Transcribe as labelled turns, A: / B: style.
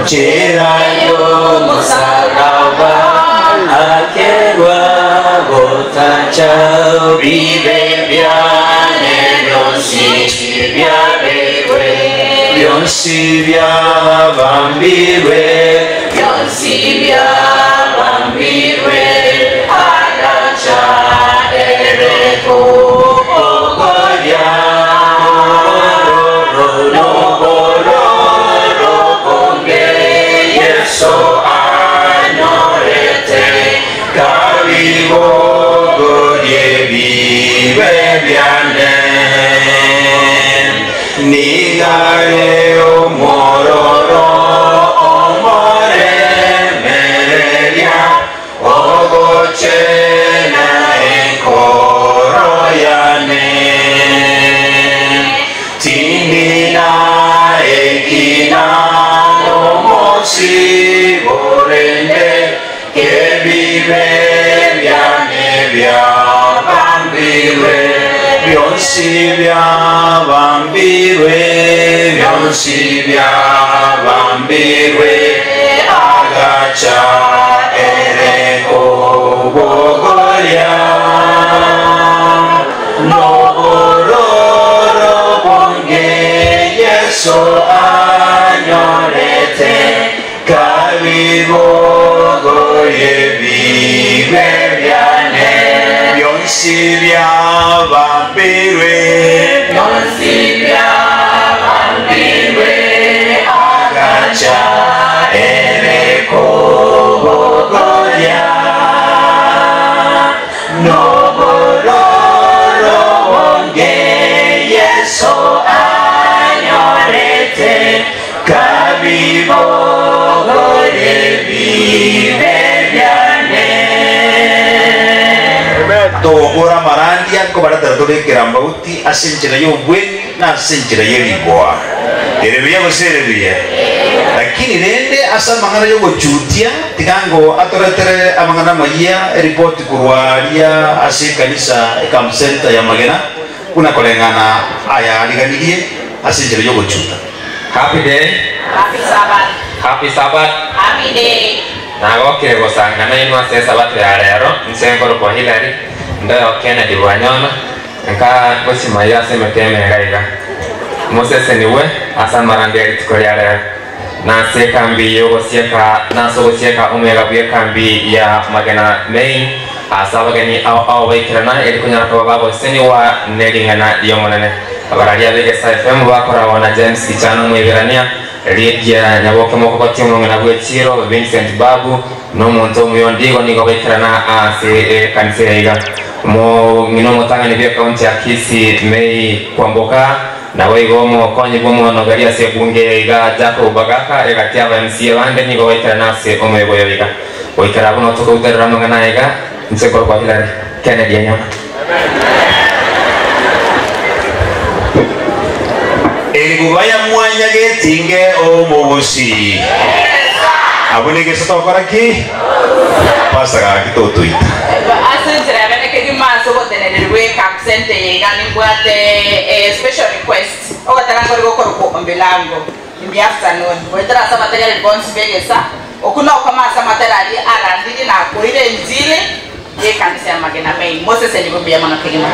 A: Nchera y'omosaraba akerwa gotacha bibe biane bionsi biabekwe bionsi biabambirwe bionsi biabambirwe agacha ereko ogoria nobororo bonge Yeso anyorete kabibogorie bibe biane nigare omororo omoremereria ogochena enkoro yane tindina ekina nomosi borende kebibe byane byabambirwe byonsi byabambirwe byonsi byabambirwe agaca ereko bogoria nobororo bonge Yeso anyorete kabibogorie bibe byane byonsi byabambirwe byonsi byabambirwe agaca ereko bogoria nobororo bonge Yeso anyorete kabibogorie bibe byane.
B: Togokora amarandia nkobaretera tobekera mbauti ase enchera ya obweni na ase enchera ya erigoa ere buya gose ere buya lakini rende ase amang'ana ya ogochutia tiga ngo atoretere amang'ana amaya eripoti korwa aria ase ekanisa ecamp center ya Magena buna koreng'ana aya ariganirie ase enchera ya ogochuta.
C: Happy day.
D: Happy Sabbath.
C: Happy Sabbath.
D: Happy day.
C: Nagokire gosangana inwe ase esabato ya rero nse nkorokwa Hillary ndoyo Kennedy Wanyona nka gochimaiyo ase emete emega iga moseseniwe ase amarambi ya rituko ria rero nase ekambi yogosieka nase ogosieka omwega bwa ekambi ya Magena Main ase abageni ao ao baikerana eri konyara koba bagoseseniwa nering'ana riomonene abararia begesa FM bakoragwa na James Gichano Mwibirania Lydia Nyaboke mokogotia omong'ina bwa echiro Vincent Babu nomonto omuyondigo nigo baikerana ase ekanisa iga mong'ina omotang'ani bwa ekaunti ya Kisii May Kwamboka nabo igo omokonyi bwa omonogari ase ebunge iga Jacob Bagaka egati aba MCA bande nigo baikerana ase omoyoboyo iga goikera abwo notokouterera amang'ana iga nse korokwa Hillary Kennedy Anyona.
B: Enguba ya mwanya getinge omogusi abo nigeso tokora ki pasa gaki totoita.
D: Ase enchera ya bene kegima ase ogotenererwa ecamp center yega nimbwate special request ogotaka nkori gokorokwa ombilango in the afternoon goetera ase abategereri bonsi begesa oku nokoma ase amatera aria arandiri nakoire enjili yekanisa ya Magena Main Moses enibumbiya mono kegima.